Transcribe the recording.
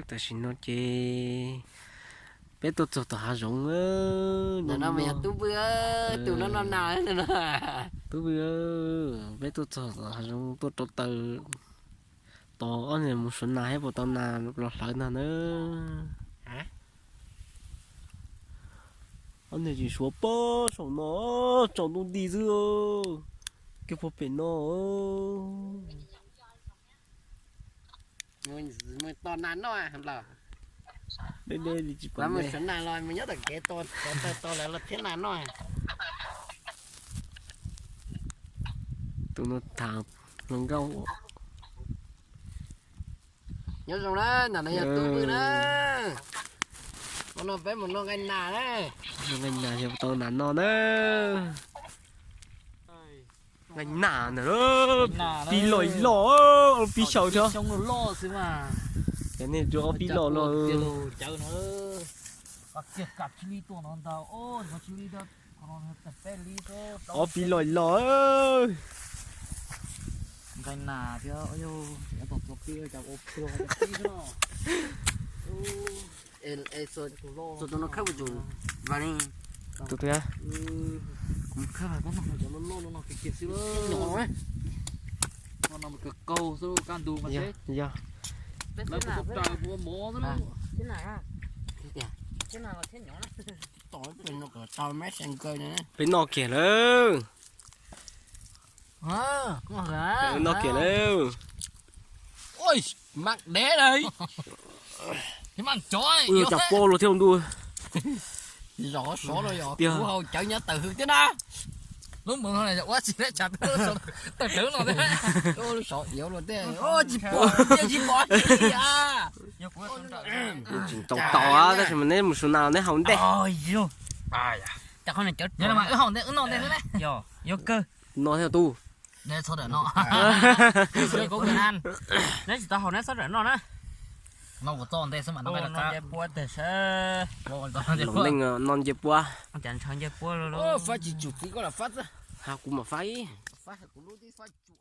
Tam sim no ces peb tuaj txog tom hav zoov. Tus no mas yog Tub Vwj, tus no no nas. Tub Vwj, peb tuaj txog tom hav zoov tuaj rauv taws tos ob niag mus suav nas thiab puas tau nas los hlawv ntag na. Ob niag tsis suav pob saum no, tsaus ntuj nti xwb. Kiag puag pem no. Mus tos nas noj los. Deb deb li tsis pom, mus suav nas los mus nyob tom kev tos, tos lawv los thiab nas noj. Tus no tham hluas nkauj. Nyob zoo na, ntawm no yog Tub Vwj na. Ua no peb mus noj nqaij nas na. Noj nqaij nas yog tau nas noj na. Nqaij nas ntawm no, pib loj loj, pib xyaw thiab. Cov nej rau ob pib loj loj. Ob pib loj loj. Nqaij nas thiab. Tus twg? Yog. Peb noj kiag lawm. Noj kiag lawm. Ua cas pob los thiab ntuj. Zov sov los yog kuv hau cawv nyob tawm hwv thiab na. Lub mus no ua tsis teb tsam tawm no. Sov iav los tej tsis pom, tsis pom. Tsis tau tau tab sis mas neb mus su na neb haus ntej. Wb haus ntej wb noj ntej xwb ne. Yog, yuav kawg. No thiab tus. Neb tsis tau haus neb txhob ram noj na. No kuv txo ntej xwb mas no nce puab teg sab. Neej no nce puab. Cas ntshaw nce puab. Fab tsis tsum txiv koj los fab xwb. Ha kuv mam fab ib. Fab kuv lub tib fab tsum.